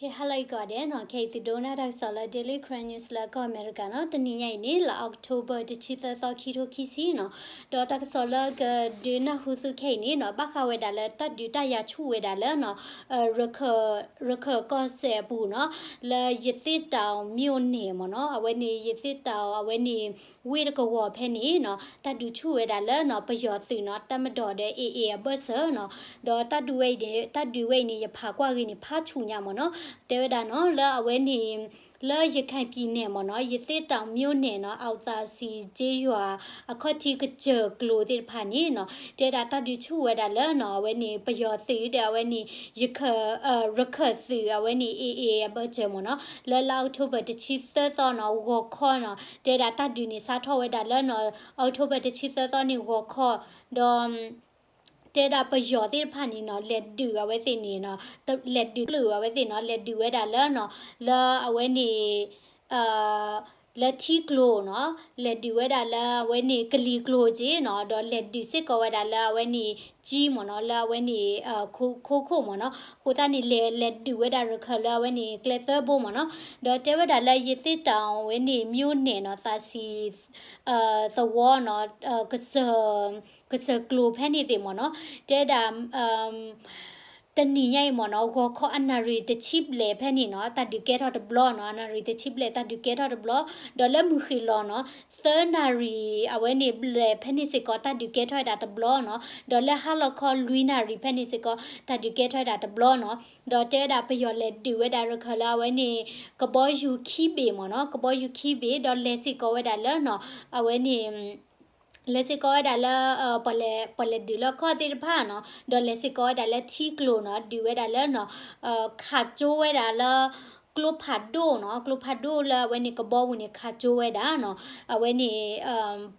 ဟဲဟါလၢအဂ့ၤကိးဂၤဒဲးနီၤ, ခဲအံၤသုဒိကနၣ်တၢ်ကစီၣ်လၢ Daily Karen News လၢကီၢ်အမဲရကၤနီၤ, တနံၤညါအံၤန့ၣ် လါအီးကထိဘၢၣ် တဆံသၢသီ ခံထိခံဆံနီၤ, ဒီးတၢ်ကစီၣ်လၢကဒုးနၢ်ဟူသုခဲအံၤန့ၣ်နီၤ, ဘၣ်ဃးဝဲဒၣ်လၢတၢ်ဒုးတၢ်ယၤဆူၣ်ဝဲဒၣ်လၢနီၤ, ရခၢၣ်ကီၢ်စဲၣ်အပူၤနီၤ, လၢရသေ့တောင်မြို့နယ်မ့ၢ်နီၤ, အဝဲန့ၣ် ရသေ့တောင် အဝဲန့ၣ် ဝ့ၢ်တကဝီၤဖဲန့ၣ်နီၤ, တၢ်ဒုးဆူၣ်ဝဲဒၣ်လၢနီၤ, ပယီၤသုးနီၤ, တပ်မတော်ဒီး AA အဘၢၣ်စၢၤနီၤ, ဒီးတၢ်ဒုးဝဲအံၤန့ၣ်, တၢ်ဒုးဝဲအံၤန့ၣ် ယဖးကွၢ်ဂ့ၤန့ၣ် ဖးဆူၣ်ညါမ့ၢ်နီၤ, တဲဝဲဒၣ်နီၤ, လၢအဝဲန့ၣ် လၢရခိုင်ပြည်နယ်မ့ၢ်နီၤ, ရသေ့တောင်မြို့နယ်နီၤ, အောင်သာစည်ကျေးရွာ အခီၣ်ထံးကစၢၢ်ကျိၤသ့ၣ်တဖၣ်န့ၣ်နီၤ, တဲဒၣ်တၢ်ဒုးဆူၣ်ဝဲဒၣ်လၢနီၤ, အဝဲန့ၣ် ပယီၤသုးဒီးအဝဲန့ၣ် ရခၢၣ်, ရခၢၣ်သုး အဝဲန့ၣ် AA အဘၢၣ်စၢၤမ့ၢ်နီၤ, လၢလါအီးကထိဘၢၣ် တဆံသၢသီနီၤ, ဂီၤခီနီၤ, တဲဒၣ်တၢ်ဒုးန့ၣ် စးထီၣ်ဝဲဒၣ်လၢနီၤ, အီးကထိဘၢၣ် တဆံသၢသီန့ၣ် ဂီၤခီ, ဒီး တဲဒၣ်ပယီၤသ့ၣ်တဖၣ်န့ၣ်နီၤ, လဲၤဒုးအဝဲသ့ၣ်န့ၣ်နီၤ, လဲၤဒုးကျိၤအဝဲသ့ၣ်နီၤ, လဲၤဒုးဝဲဒၣ်လၢနီၤ, လၢအဝဲန့ၣ် လၢထံကျိနီၤ, လဲၤဒုးဝဲဒၣ်လၢအဝဲန့ၣ် ကလံၤကျိၤက့နီၤ, ဒီးလဲၤဒုးစ့ၢ်ကီးဝဲဒၣ်လၢအဝဲန့ၣ် ကၠံမ့ၢ်နီၤ, လၢအဝဲန့ၣ် ခိခိၣ်မ့ၢ်နီၤ, အဃိသတးန့ၣ် လဲၤဒုးဝဲဒၣ်ရခၢၣ်လၢအဝဲန့ၣ် ကျဲသၢဘိမ့ၢ်နီၤ, ဒီးတဲဝဲဒၣ်လၢရသေ့တောင် အဝဲန့ၣ် မြို့နယ်နီၤ, သာစည် သဝီနီၤ, ကစၢၢ်ကျိၤဖဲန့ၣ်သ့ၣ်မ့ၢ်နီၤ, တဲဒၣ် တနံၤညါအံၤမ့ၢ်နီၤ, ဂီၤခီအနၣ်ရံၣ်တဆံဘျဲၣ်ဖဲန့ၣ်နီၤ, တၢ်ဒုးကဲထီၣ်တဘျီနီၤ, အနၣ်ရံၣ်တဆံဘျဲၣ် တၢ်ဒုးကဲထီၣ်တဘျီ, ဒီးလၢမုၢ်ဃ့ၢ်လီၤနီၤ, သၢနၣ်ရံၣ်အဝဲန့ၣ်ဘျဲၣ်ဖဲန့ၣ်စ့ၢ်ကီး တၢ်ဒုးကဲထီၣ်ဝဲဒၣ်တဘျီနီၤ, ဒီးလၢဟါလီၤခီလွံၢ်နၣ်ရံၣ်ဖဲန့ၣ်စ့ၢ်ကီး တၢ်ဒုးကဲထီၣ်ဝဲဒၣ်တဘျီနီၤ, ဒီးတဲဝဲဒၣ်ပယီၤလဲၤဒုးဝဲဒၣ်ရခၢၣ်လၢအဝဲန့ၣ် ကဘီယူၤခံဘ့ၣ်မ့ၢ်နီၤ, ကဘီယူၤခံဘ့ၣ်, ဒီးလဲၤစ့ၢ်ကီးဝဲဒၣ်လၢနီၤ, အဝဲန့ၣ် လဲၤစ့ၢ်ကီးဝဲဒၣ်လၢ ပှၤလဲၤဒုးလၢကီၢ်သ့ၣ်တဖၣ်နီၤ, ဒီးလဲၤစ့ၢ်ကီးဝဲဒၣ်လၢထံကျိနီၤ, ဒုးဝဲဒၣ်လၢနီၤ, ခးကၠိဝဲဒၣ်လၢ ကျိဖးဒိၣ်နီၤ, ကျိဖးဒိၣ်လၢအဝဲန့ၣ်ကဘီပူၤန့ၣ် ခးကၠိဝဲဒၣ်နီၤ, အဝဲန့ၣ်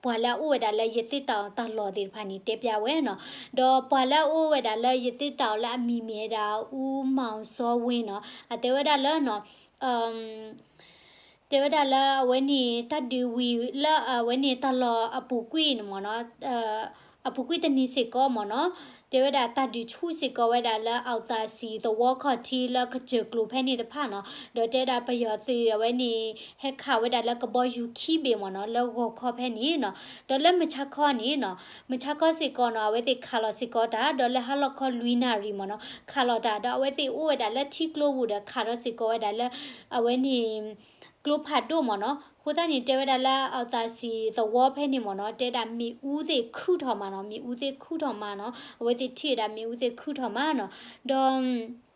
ပှၤလၢအအိၣ်ဝဲဒၣ်လၢရသေ့တောင်တၢ်လီၢ်သ့ၣ်တဖၣ်န့ၣ် တဲပျၢ်ဝဲနီၤ, ဒီးပှၤလၢအအိၣ်ဝဲဒၣ်လၢရသေ့တောင်လၢအမံၤမ့ၢ်ဝဲဒၣ် ဦးမောင်စောဝင်းနီၤ, အတဲဝဲဒၣ်လၢနီၤ တဲဝဲဒၣ်လၢအဝဲန့ၣ် တၢ်ဒုးဝံၤလၢအဝဲန့ၣ်တၢ်လီၢ်အပူၤကွံာ်န့ၣ်မ့ၢ်နီၤ, အပူၤကွံာ်တနံၤစ့ၢ်ကီးမ့ၢ်နီၤ, တဲဝဲဒၣ်တၢ်ဒုးဆူၣ်စ့ၢ်ကီးဝဲဒၣ်လၢ အောင်သာစည် သဝီခီၣ်ထံးလၢကစၢၢ်ကျိၤဖဲန့ၣ်တဖၣ်နီၤ, ဒီးတဲဒၣ်ပယီၤသုးအဝဲန့ၣ် ဟဲခးဝဲဒၣ်လၢကဘီယူၤခံဘ့ၣ်မ့ၢ်နီၤ, လၢဂီၤခီဖဲန့ၣ်နီၤ, ဒီးလၢမုၢ်ဆါခီန့ၣ်နီၤ, မုၢ်ဆါခီစ့ၢ်ကီးနီၤ, အဝဲသ့ၣ်ခးလီၤစ့ၢ်ကီးတၢ်, ဒီးလၢဟါလီၤခီလွံၢ်နၣ်ရံၣ်မ့ၢ်နီၤ, ခးလီၤတၢ်, ဒီးအဝဲသ့ၣ်အိၣ်ဝဲဒၣ်လၢထံကျိပူၤဒီးခးထီၣ်စ့ၢ်ကီးဝဲဒၣ်လၢ အဝဲန့ၣ် ကျိဖးဒိၣ်မ့ၢ်နီၤ, အဃိသတးန့ၣ် တဲဝဲဒၣ်လၢ အောင်သာစည် သဝီဖဲန့ၣ်မ့ၢ်နီၤ, တဲဒၣ်မ့ၣ်အူသ့ၣ်ခုၣ်ထီၣ်မးနီၤ, မ့ၣ်အူသ့ၣ်ခုၣ်ထီၣ်မးနီၤ, အဝဲသ့ၣ်ထံၣ်ဝဲဒၣ်မ့ၣ်အူသ့ၣ်ခုၣ်ထီၣ်မးနီၤ, ဒီး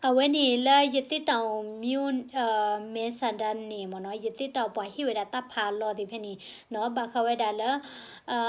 အဝဲန့ၣ်လၢရသေ့တောင်မြို့, မဲဆန္ဒနယ်မ့ၢ်နီၤ, ရသေ့တောင်ပှၤဟ့ၣ်ဝဲဒၣ်တၢ်ဖးအလီၢ်သ့ၣ်ဖဲန့ၣ်နီၤ, ဘၣ်ဃးဝဲဒၣ်လၢ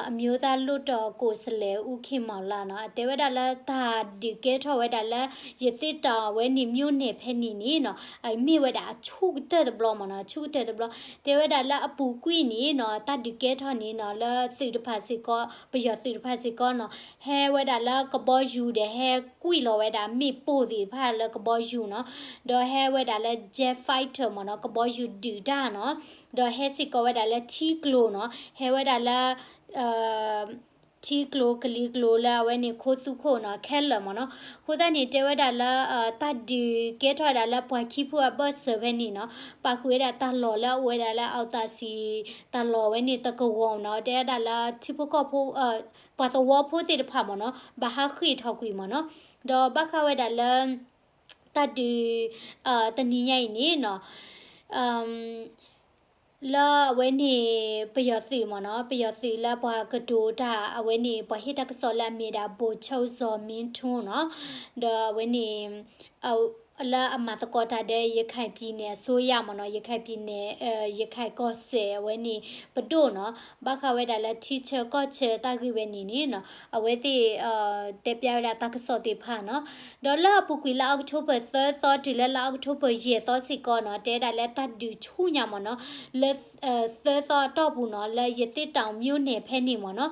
အမျိုးသားလွှတ်တော်ကိုယ်စားလှယ် ဦးခင်မောင်လတ်နီၤ, အတဲဝဲဒၣ်လၢတၢ်ဒုးကဲထီၣ်ဝဲဒၣ်လၢ ရသေ့တောင် အဝဲန့ၣ် မြို့နယ် ဖဲန့ၣ်န့ၣ်နီၤ, အမ့ၢ်ဝဲဒၣ်အဆူၣ်ကတၢၢ်တဘျီမ့ၢ်နီၤ, အဆူၣ်ကတၢၢ်တဘျီ, တဲဝဲဒၣ်လၢအပူၤကွံာ်န့ၣ်နီၤ, တၢ်ဒုးကဲထီၣ်န့ၣ်နီၤ, လၢသုးတဖၣ်စ့ၢ်ကီး, ပယီၤသုးတဖၣ်စ့ၢ်ကီးနီၤ, ဟဲဝဲဒၣ်လၢကဘီယူၤဒီးဟဲကွံာ်လီၤဝဲဒၣ်မ့ၣ်ပိၢ်သ့ၣ်တဖၣ်လၢကဘီယူၤနီၤ, ဒီးဟဲဝဲဒၣ်လၢ jet fighter မ့ၢ်နီၤ, ကဘီယူၤဒုးတၢ်နီၤ, ဒီးဟဲစ့ၢ်ကီးဝဲဒၣ်လၢထံကျိနီၤ, ဟဲဝဲဒၣ်လၢ ထံကျိကလံၤကျိၤလၢအဝဲန့ၣ်ခိသူခိၣ်နီၤ, ခဲလၢာ်မ့ၢ်နီၤ, အဃိသတးန့ၣ် တဲဝဲဒၣ်လၢ တၢ်ဒုးကဲထီၣ်ဝဲဒၣ်လၢပှၤခံဖုအဘၢၣ်စၢၤဖဲန့ၣ်နီၤ, ပာ်ဃုာ်ဝဲဒၣ်တၢ်လီၢ်လၢအအိၣ်ဝဲဒၣ်လၢ အောင်သာစည် တၢ်လီၢ်ဝဲန့ၣ်တကဝီၤနီၤ, တဲဝဲဒၣ်လၢထံဖိကီၢ်ဖိ ပှၤသဝီဖိသ့ၣ်တဖၣ်မ့ၢ်နီၤ, ဘၣ်ဟးဃ့ၢ်ထီၣ်ကွံာ်မ့ၢ်နီၤ, ဒီးဘၣ်ဃးဝဲဒၣ်လၢ တၢ်ဒုး တနံၤညါအံၤန့ၣ်နီၤ, လၢအဝဲန့ၣ် ပယီၤသုးမ့ၢ်နီၤ, ပယီၤသုးလၢပှၤကတိၤတၢ် အဝဲန့ၣ် ပှၤဟ့ၣ်တၢ်ကစီၣ်လၢအမ့ၢ်ဒၣ် ဗိုလ်ချုပ်ဇော်မင်းထွန်းနီၤ, ဒီးအဝဲန့ၣ် လၢအမၤသကိးတၢ်ဒီး ရခိုင်ပြည်နယ်အစိုးရမ့ၢ်နီၤ, ရခိုင်ပြည်နယ် ရခိုင်ကီၢ်စဲၣ်အဝဲန့ၣ် ပဒိၣ်နီၤ, ဘၣ်ဃးဝဲဒၣ်လၢထံဆၢကီၢ်ဆၢတၢ်ဂ့ၢ်ဝဲန့ၣ်န့ၣ်နီၤ, အဝဲသ့ၣ် တဲပျးဝဲဒၣ်တၢ်ကစီၣ်သ့ၣ်တဖၣ်နီၤ, ဒီးလၢအပူၤကွံာ်လၢ October သၢသီတုၤလၢလၢ October ယဲၢ်သီစ့ၢ်ကီးနီၤ, တဲဝဲဒၣ်လၢတၢ်ဒုးဆူၣ်ညါမ့ၢ်နီၤ, လၢ သၢသီအတီၢ်ပူၤနီၤ, လၢရသေ့တောင်မြို့နယ်ဖဲန့ၣ်မ့ၢ်နီၤ,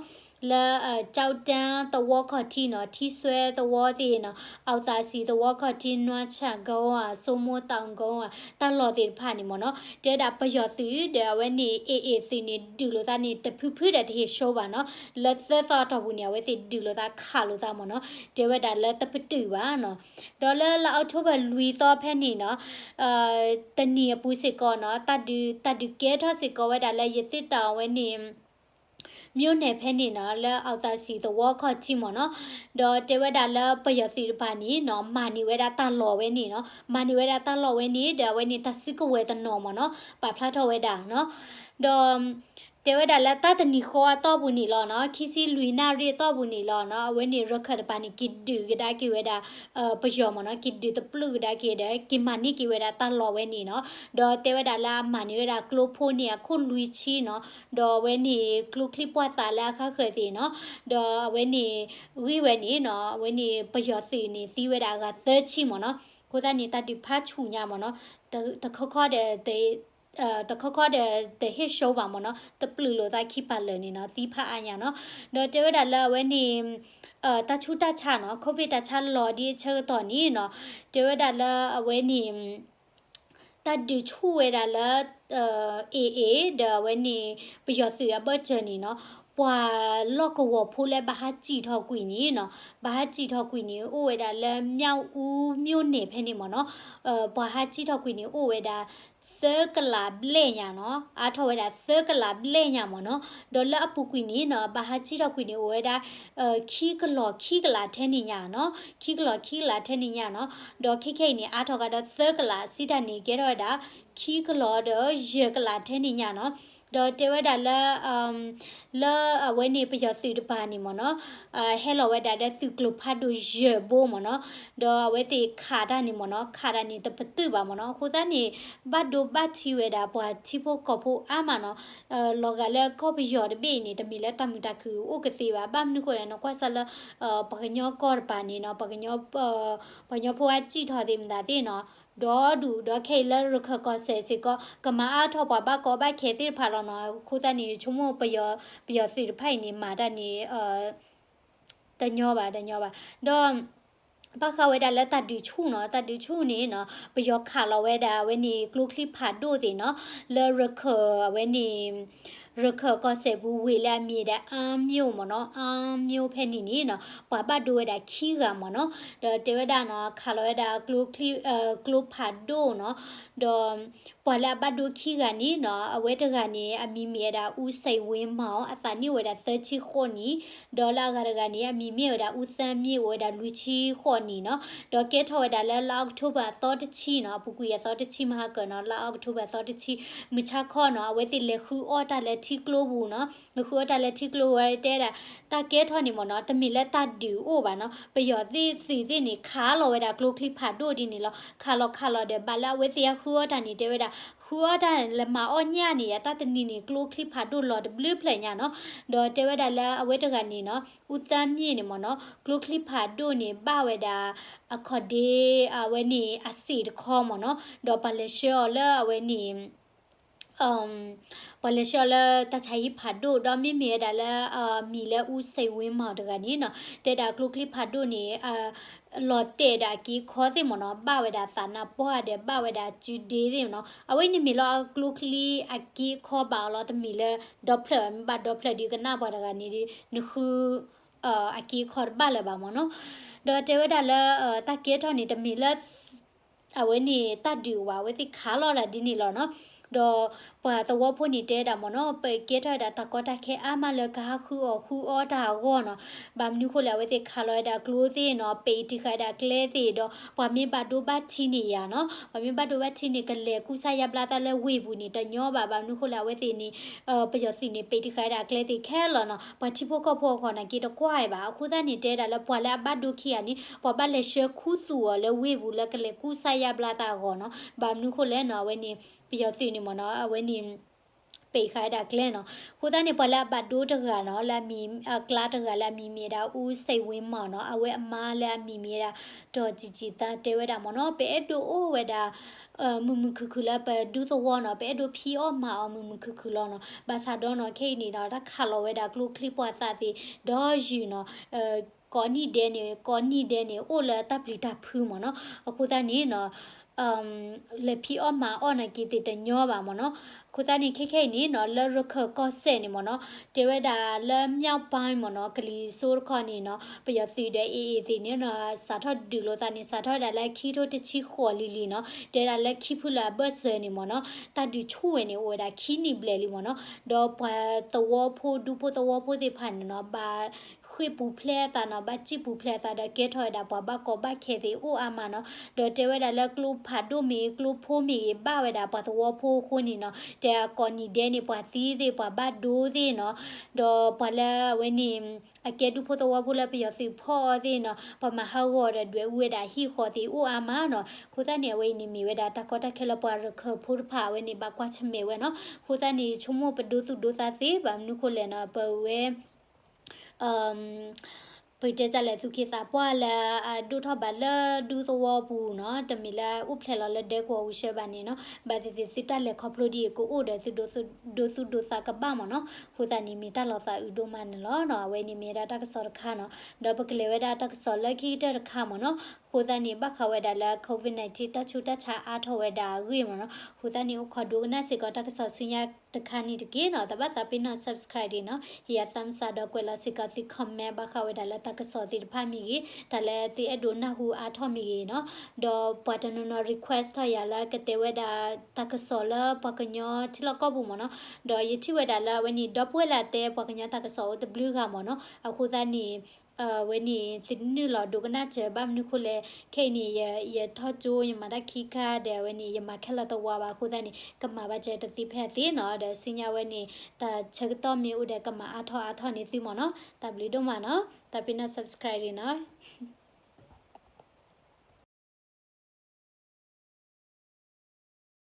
လၢ ကၠီတၢ်သဝီခီၣ်ထံးနီၤ ထံစွဲသဝီသ့ၣ်နီၤ အီသးစံၤသဝီခီၣ်ထံး နွါဆၣ်ကိဧါ စိမိတၢ်ကိဧါ တၢ်လီၢ်သ့ၣ်တဖၣ်န့ၣ်မ့ၢ်နီၤ တဲဝဲဒၣ်ပယီၤသုးဒီးအဝဲန့ၣ် AA သုးန့ၣ် ဒုးလိာ်သးန့ၣ် တဖုဖုဒီးတဟ့ၣ်ဆိဘၣ်နီၤ လၢသၢသီအတီၢ်ပူၤန့ၣ် အဝဲသ့ၣ်ဒုးလိာ်သးခးလိာ်သးမ့ၢ်နီၤ တဲဝဲဒၣ်လၢတပတုာ်ဘၣ်နီၤ ဒီးလၢလါအီးကထိဘၢၣ်လွံၢ်သီဖဲန့ၣ်နီၤ တနံၤအပူၤစ့ၢ်ကီးနီၤ တၢ်ဒုး တၢ်ဒုးကဲထီၣ်စ့ၢ်ကီးဝဲဒၣ်လၢယသ့ၣ်တၢ်အဝဲန့ၣ် မြို့နယ်ဖဲန့ၣ်နီၤ လၢအီသးစံၤသဝီခီၣ်ထံးမ့ၢ်နီၤ ဒီးတဲဝဲဒၣ်လၢပယီၤသုးတဖၣ်န့ၣ်နီၤ မၤန့ၢ်ဝဲဒၣ်တၢ်လီၢ်ဝဲန့ၣ်နီၤ မၤန့ၢ်ဝဲဒၣ်တၢ်လီၢ်ဝဲန့ၣ် ဒီးအဝဲန့ၣ်တၢ်စုကဝဲၤတနီၤမ့ၢ်နီၤ ပာ်ဖျါထီၣ်ဝဲဒၣ်နီၤ ဒီး တဲဝဲဒၣ်လၢတၢ်တနံၤဃီအတီၢ်ပူၤန့ၣ်လီၤနီၤ ခံဆံလွံၢ်နၣ်ရံၣ်အတီၢ်ပူၤန့ၣ်လီၤနီၤ အဝဲန့ၣ်ရခၢၣ်တပၤန့ၣ် က့ၤဒုးကဒါက့ၤဝဲဒၣ် ပယီၤမ့ၢ်နီၤ က့ၤဒုးတပျုာ်ကဒါက့ၤဒီး က့ၤမၤန့ၢ်က့ၤဝဲဒၣ်တၢ်လီၢ်ဝဲန့ၣ်နီၤ ဒီးတဲဝဲဒၣ်လၢအမၤန့ၢ်ဝဲဒၣ်ကျိဖိန့ၣ်အခိၣ်လွံၢ်ဆံနီၤ ဒီးအဝဲန့ၣ်ကျိချံမျိာ်သၣ်လၢအခါဃၢၤသ့ၣ်နီၤ ဒီးအဝဲန့ၣ် ဂံၢ်ဝဲန့ၣ်နီၤ အဝဲန့ၣ်ပယီၤသုးန့ၣ်သံဝဲဒၣ်အဂၤသၢဆံမ့ၢ်နီၤ အဃိသတးန့ၣ် တၢ်ဒုးဖးဆူၣ်ညါမ့ၢ်နီၤ တခီခီဒီး တခီခီဒီးတဟ့ၣ်ဆိဘၣ်မ့ၢ်နီၤ တပျုာ်လိာ်သးခံပာ်လၢာ်န့ၣ်နီၤ သံဖးအါညါနီၤ ဒီးတဲဝဲဒၣ်လၢအဝဲန့ၣ် တၢ်ဆူးတၢ်ဆါနီၤ COVID တၢ်ဆါလီၤဒ်အဆၢကတီၢ်န့ၣ်နီၤ တဲဝဲဒၣ်လၢအဝဲန့ၣ် တၢ်ဒုးဆူၣ်ဝဲဒၣ်လၢ AA ဒီးအဝဲန့ၣ် ပယီၤသုးအဘၢၣ်စၢၤန့ၣ်နီၤ ပှၤလီၢ်ကဝီၤဖိလၢဘၣ်ဟးစံၣ်ထီၣ်ကွံာ်န့ၣ်နီၤ ဘၣ်ဟးစံၣ်ထီၣ်ကွံာ်န့ၣ် အိၣ်ဝဲဒၣ်လၢ မြောက်ဦးမြို့နယ် ဖဲန့ၣ်မ့ၢ်နီၤ ပှၤဟးစံၣ်ထီၣ်ကွံာ်န့ၣ် အိၣ်ဝဲဒၣ် သၢကလးဘျဲၣ်ညါနီၤ အါထီၣ်ဝဲဒၣ်သၢကလးဘျဲၣ်ညါမ့ၢ်နီၤ ဒီးလၢအပူၤကွံာ်န့ၣ်နီၤ ဘၣ်ဟးစံၣ်ထီၣ်ကွံာ်န့ၣ် အိၣ်ဝဲဒၣ် ခံကလီၤခံကလးထဲန့ၣ်ညါနီၤ ခံကလီၤခံကလးထဲန့ၣ်ညါနီၤ ဒီးခဲခဲအံၤန့ၣ် အါထီၣ်ကဒီးသၢကလး စံးတၢ်န့ၣ် ကဲထီၣ်ဝဲဒၣ် ခံကလီၤဒီးယဲၢ်ကလးထဲန့ၣ်ညါနီၤ ဒီးတဲဝဲဒၣ်လၢ လၢအဝဲန့ၣ်ပယီၤသုးတပၤန့ၣ်မ့ၢ်နီၤ ဟဲလီၤဝဲဒၣ်ဒီးသုးကျိၤဖးဒိၣ်ယဲၢ်ဘိမ့ၢ်နီၤ ဒီးအဝဲသ့ၣ်ခးတၢ်န့ၣ်မ့ၢ်နီၤ ခးတၢ်န့ၣ်တပတုာ်ဘၣ်မ့ၢ်နီၤ အဃိသတးန့ၣ် ဘၣ်ဒိဘၣ်ထံးဝဲဒၣ်ပှၤထံဖိကီၢ်ဖိအါမးနီၤ လီၤဂာ်လၢကီၢ်ပယီၤတဘ့ၣ်အံၤန့ၣ် တမ့ၢ်လၢတၢ်မုာ်တၢ်ခုၣ်အိၣ်ကသ့ဘၣ် ဘၣ်မနုၤဃိလဲၣ် နကွၢ်စၢ်လၢ ပှၤကညီကီၢ်တပၤန့ၣ်နီၤ ပှၤကညီဖိအစံၣ်ထီၣ်သ့ၣ်မတၤသ့ၣ်နီၤ ဒီဒူၣ်ဒီခဲအံၤလၢရခၢၣ်ကီၢ်စဲၣ်စ့ၢ်ကီး ကမၤအါထီၣ်ပှၤဘၣ်ကီဘၣ်ခဲသ့ၣ်တဖၣ်လီၤနီၤ အဃိသတးန့ၣ် ဆိကမိၣ်ပယီၤသုးတဖၣ်အံၤန့ၣ် မၤတၢ်န့ၣ် တညီဘၣ် တညီဘၣ် ဒီး ဘၣ်ဃးဝဲဒၣ်လၢတၢ်ဒုးဆူၣ်နီၤ တၢ်ဒုးဆူၣ်န့ၣ်နီၤ ပယီၤခးလီၤဝဲဒၣ်အဝဲန့ၣ်ကျိချံဖးဒိၣ်သ့ၣ်နီၤ လၢရခၢၣ်အဝဲန့ၣ် ရခၢၣ်ကီၢ်စဲၣ်ပူၤဝ့ၢ်လၢအမံၤဒၣ် အါမျိာ်မ့ၢ်နီၤ အါမျိာ်ဖဲန့ၣ်န့ၣ်နီၤ ပှၤဘၣ်ဒိဝဲဒၣ်ခံဂၤမ့ၢ်နီၤ ဒီးတဲဝဲဒၣ်နီၤ ခးလီၤဝဲဒၣ်ကျိချံ ကျိဖးဒိၣ်နီၤ ဒီး ပှၤလၢအဘၣ်ဒိခံဂၤန့ၣ်နီၤ အဝဲတဂၤန့ၣ် အမံၤမ့ၢ်ဝဲဒၣ် ဦးစိန်ဝင်းမောင် အသးနံၣ်အိၣ်ဝဲဒၣ်သၢဆံဃိးနံၣ် ဒီးလၢအဂၤတဂၤန့ၣ် အမံၤမ့ၢ်ဝဲဒၣ် ဦးသန်းမြင့် အိၣ်ဝဲဒၣ်လွံၢ်ဆံဃိးနံၣ်နီၤ ဒီးကဲထီၣ်ဝဲဒၣ်လၢလါအီးကထိဘၢၣ်အသီတဆံနီၤ အပူၤကွံာ်အသီတဆံမဟါကၢၢ်နီၤ လါအီးကထိဘၢၣ်အသီတဆံ မုၢ်ဆါခီနီၤ အဝဲသ့ၣ်လဲၤဃုအီၣ်တၢ်လၢထံကျိပူၤနီၤ လဲၤဃုအီၣ်တၢ်လၢထံကျိဝဲတဲဒၣ် တၢ်ကဲထီၣ်န့ၣ်မ့ၢ်နီၤ တမ့ၢ်လၢတၢ်ဒုးအိၣ်ဘၣ်နီၤ ပယီၤသ့ၣ်သုးသ့ၣ်န့ၣ် ခးလီၤဝဲဒၣ်ကျိချံဖးဒိၣ်ဒ်န့ၣ်လီၤ ခးလီၤခးလီၤဒီး ဘၣ်လၢအဝဲသ့ၣ်အဃုအီၣ်တၢ်န့ၣ် တဲဝဲဒၣ် ဃုအီၣ်တၢ်လၢမၤအီၣ်ညၣ်န့ၣ် တၢ်တနံၤန့ၣ် ကျိချံဖးဒိၣ်လီၤတဘျုးဖျၢၣ်ညါနီၤ ဒီးတဲဝဲဒၣ်လၢအဝဲတဂၤန့ၣ်နီၤ ဦးသန်းမြင့်န့ၣ်မ့ၢ်နီၤ ကျိချံဖးဒိၣ်န့ၣ် ဘၣ်ဝဲဒၣ် အခီၣ်ဒ့ အဝဲန့ၣ် အစ့ၣ်တခီမ့ၢ်နီၤ ဒီးပှၤလဲၤဆှၢအီၤလၢအဝဲန့ၣ် ပှၤလဲၤဆှၢအီၤလၢတၢ်ဆါဟံၣ်ဖးဒိၣ် ဒီးမ့မ့ၢ်ဝဲဒၣ်လၢ မံၤလၢ ဦးစိန်ဝင်းမောင် တဂၤန့ၣ်နီၤ တဲဒၣ်ကျိချံဖးဒိၣ်န့ၣ် လီၤတဲာ်ဒီးအက့အခီသ့ၣ်မ့ၢ်နီၤ ဘၣ်ဝဲဒၣ်သးနါပှၢ်ဒီး ဘၣ်ဝဲဒၣ်စုဒ့သ့ၣ်မ့ၢ်နီၤ အဝဲန့ၣ်မ့ၢ်လီၤကျိချံအက့အခီဘၣ်အီၤလီၤ တမ့ၢ်လၢဒီဖျၢၣ် မ့ၢ်ဘၣ်ဒီဖျၢၣ်ဒုးကနၣ်ပှၤတဂၤန့ၣ်ဒုး နဃု အက့အခီတဘၣ်လၢၤဘၣ်မ့ၢ်နီၤ ဒီးတဲဝဲဒၣ်လၢ တၢ်ကဲထီၣ်န့ၣ် တမ့ၢ်လၢ အဝဲန့ၣ်တၢ်ဒုးဝဲ အဝဲသ့ၣ်ခးလီၤဒၣ်ဒ်န့ၣ်လီၤနီၤ ဒီးပှၤသဝီဖိန့ၣ်တဲဒၣ်မ့ၢ်နီၤ ပကဲထီၣ်ဝဲဒၣ်တၢ်ကီတၢ်ခဲအါမးလၢကဟးဃုအီၣ်ဃုအီတၢ်အဂီၢ်နီၤ ဘၣ်မနုၤဃိလဲၣ် အဝဲသ့ၣ်ခးလီၤဝဲဒၣ်ကျိသ့ၣ်နီၤ ပ့းတံၢ်ဃာ်ဝဲဒၣ်ကျဲသ့ၣ်ဒီး ပှၤမ့ၢ်ဘၣ်ဒိဘၣ်ထံးန့ၣ်ယါနီၤ ပှၤမ့ၢ်ဘၣ်ဒိဘၣ်ထံးန့ၣ် ကလဲၤကူစါယါဘျါသးလၢဝ့ၢ်ပူၤန့ၣ် တညီဘၣ် ဘၣ်မနုၤဃိလဲၣ် အဝဲသ့ၣ်န့ၣ် ပယီၤသုးန့ၣ် ပ့းတံၢ်ဃာ်ဝဲဒၣ်ကျဲသ့ၣ်ခဲလီၤနီၤ ပှၤထံဖိကီၢ်ဖိအဂီၢ်န့ၣ်က့တကွၢ်ဘၣ် အဃိသတးန့ၣ် တဲဒၣ်လၢပှၤလၢအဘၣ်ဒိခံဂၤန့ၣ် ပှၤဘၣ်လဲၤဆှၢခူသူၣ်အီၤလၢဝ့ၢ်ပူၤလၢကလဲၤကူစါယါဘျါသးအဂီၢ်နီၤ ဘၣ်မနုၤဃိလဲၣ်နီၤ အဝဲန့ၣ် ပယီၤသုးန့ၣ်မ့ၢ်နီၤ အဝဲန့ၣ် ပ့းဃာ်ဝဲဒၣ်ကျဲနီၤ အဃိသတးန့ၣ် ပှၤလၢအဘၣ်ဒိတဂၤနီၤ လၢအမံၤအကျါတဂၤလၢအမံၤမ့ၢ်ဝဲဒၣ် ဦးစိန်ဝင်းမောင် နီၤ အဝဲအမါလၢအမံၤမ့ၢ်ဝဲဒၣ် ဒေါ်ကြည်ကြည်သန်း တဲဝဲဒၣ်မ့ၢ်နီၤ ပအဲၣ်ဒိးအိၣ်ဝဲဒၣ် မုာ်မုာ်ခုၣ်ခုၣ်လၢပဒူသဝီနီၤ, ပအဲၣ်ဒိးဖံးအီၣ်မၤအီၣ်မုာ်မုာ်ခုၣ်ခုၣ်လီၤနီၤ. ဘၣ်ဆၣ်ဒီးနီၤ ခဲအံၤန့ၣ်ဒီး တၢ်ခးလီၤဝဲဒၣ်ကျိချံမျိာ်သၣ်သ့ၣ်ဒီးယုၢ်နီၤ, ကိးနံၣ်ဒဲးန့ၣ် ကိးနံၣ်ဒဲးန့ၣ် အိၣ်လၢတၢ်ပျံၤတၢ်ဖုးမ့ၢ်နီၤ. အဃိသတးန့ၣ်နီၤ လဲၤဖံးအီၣ်မၤအီၣ်နာ်က့ၤသ့ၣ်တညီဘၣ်မ့ၢ်နီၤ. အဃိသတးန့ၣ် ခဲခဲအံၤန့ၣ်နီၤ လၢရခၢၣ်ကီၢ်စဲၣ်န့ၣ်မ့ၢ်နီၤ, တဲဝဲဒၣ်လၢ မြောက်ပိုင်း မ့ၢ်နီၤ, ကလံၤစိးတခီန့ၣ်နီၤ ပယီၤသုးဒီး AA သ့ၣ်န့ၣ်နီၤ စးထီၣ်ဒုးလိာ်သးန့ၣ် စးထီၣ်ဝဲဒၣ်လၢခံကထိတဆံဃိးလံၤလံၤနီၤ, တဲဝဲဒၣ်လၢခံဖုလၢအဘၢၣ်စၢၤန့ၣ်မ့ၢ်နီၤ တၢ်ဒုးဆူၣ်ဝဲန့ၣ် အိၣ်ဝဲဒၣ်ခံနံၣ်ဘျဲၣ်လံမ့ၢ်နီၤ. ဒီးပှၤသဝီဖိ ဒူဖိသဝီဖိသ့ၣ်တဖၣ်န့ၣ်နီၤ ဘၣ် ဃ့ၢ်ပူၤဖျဲးအသးနီၤ, ဘၣ်စံၣ်ပူၤဖျဲးအသးဒီးကဲထီၣ်ဝဲဒၣ်ပှၤဘၣ်ကီဘၣ်ခဲသ့ၣ်အိၣ်အါမးနီၤ. ဒီးတဲဝဲဒၣ်လၢကျိဖးဒိၣ်မ့ၢ်ဂ့ၤ ကျိဖိမ့ၢ်ဂ့ၤ ဘၣ်ဝဲဒၣ်ပှၤသဝီဖိအဃိန့ၣ်နီၤ, တဲကိးနံၣ်ဒဲးန့ၣ် ပှၤသံသ့ၣ် ပှၤဘၣ်ဒိသ့ၣ်နီၤ, ဒီးပှၤလၢအဝဲန့ၣ် အကဲဒူဖိသဝီဖိလၢပယီၤသုးဖီၣ်အီၤသ့ၣ်နီၤ ပှၤမၤဟးဂီၤဒီးဒွဲၣ်အူဝဲဒၣ်ဟံၣ်ဃီသ့ၣ်အိၣ်အါမးနီၤ. အဃိသတးန့ၣ် အဝဲအံၤန့ၣ်မ့ၢ်ဝဲဒၣ်တၢ်ကီတၢ်ခဲလၢပှၤရခၢၣ်ဖိတဖၣ်အဝဲန့ၣ် ဘၣ်ကွၢ်ဆၢၣ်မဲာ်ဝဲနီၤ. အဃိသတးန့ၣ် ဆိကမိၣ်ပဒိသူၣ်ဒိသးသ့ ဘၣ်မနုၤဃိလဲၣ်နီၤ ပဝဲ ပတဲတၢ်လဲၣ် သူၣ်က့သးပှၢ်လၢအဒိၣ်ထီၣ်ဘၣ်လၢဒူသဝီပူၤနီၤ, တမ့ၢ်လၢအအိၣ်ဖျဲၣ်လီၤလၢဒဲကဝီၤအူဆၢဘၣ်န့ၣ်နီၤ, ဘၣ်သ့ၣ်သ့ၣ်သုတၢ်လဲၤခီဖျိဒ်အံၤကအိၣ်ဒီး သုဒိသူၣ်ဒိသးကဘၣ်မ့ၢ်နီၤ. အဃိသတးန့ၣ် မ့ၢ်တၢ်လီၤသးအုးဒိၣ်မးန့ၣ်လီၤနီၤ. အဝဲန့ၣ်မ့ၢ်ဝဲဒၣ်တၢ်ကစီၣ်တခါနီၤ, ဒီးပကလဲၤဝဲဒၣ်တၢ်ကစီၣ်လၢခံကတၢၢ်တခါမ့ၢ်နီၤ. အဃိသတးန့ၣ် ဘၣ်ဃးဝဲဒၣ်လၢ COVID nineteen တၢ်ဆူးတၢ်ဆါအါထီၣ်ဝဲဒၣ်အဂ့ၢ်မ့ၢ်နီၤ. အဃိသတးန့ၣ် အိၣ်ခိးဒိကနၣ်စ့ၢ်ကီးတၢ်ကစီၣ်ဆူညါတခါန့ၣ်တက့ၢ်နီၤ. တဘၣ်သးပ့ၤနီၣ် subscribe ဒံးနီၤ, ဟ့ၣ်ယၤ thumbs up ဒီးကွဲးလီၤစ့ၢ်ကီးသု comment ဘၣ်ဃးဝဲဒၣ်လၢတၢ်ကစီၣ်သ့ၣ်တဖၣ်မ့ၢ်ဂ့ၤ, တၢ်လၢသုအဲၣ်ဒိးနၢ်ဟူအါထီၣ်မ့ၢ်ဂ့ၤနီၤ. ဒီးပှၤတနီၤနီၤ request ထီၣ်ယၤလၢကတဲဝဲဒၣ်တၢ်ကစီၣ်လၢပှၤကညီထံလီၢ်ကီၢ်ပူၤမ့ၢ်နီၤ. ဒီးယထံၣ်ဝဲဒၣ်လၢအဝဲန့ၣ် ဒီပုၢ်ဝဲၢ်လၢအတဲပှၤကညီတၢ်ကစီၣ်အိၣ်တဘျုးဂၤမ့ၢ်နီၤ. အဃိသတးန့ၣ် အဝဲန့ၣ် သုနုာ်လီၤဒိကနၣ်စၢၤ ဘၣ်မနုၤဃိလဲၣ်, ခဲအံၤန့ၣ် ယထီၣ်ကၠိ ယမၤတၢ်ခံခါဒီး အဝဲန့ၣ် ယမၤခဲလၢာ်တဝါဘၣ်. အဃိသတးန့ၣ် ကမၤဘၣ်စၢၤတသ့ဖဲအသ့နီၤ. ဒီးဆူညါဝဲန့ၣ် တၢ်ဆၢကတီၢ်မ့ၢ်အိၣ်ဒီး ကမၤအါထီၣ်အါထီၣ်န့ၢ်သုမ့ၢ်နီၤ. တၢ်ဘျုးဒိၣ်မးနီၤ. တၢ်ပ့ၤနီၣ် subscribe ဒံးနီၤ.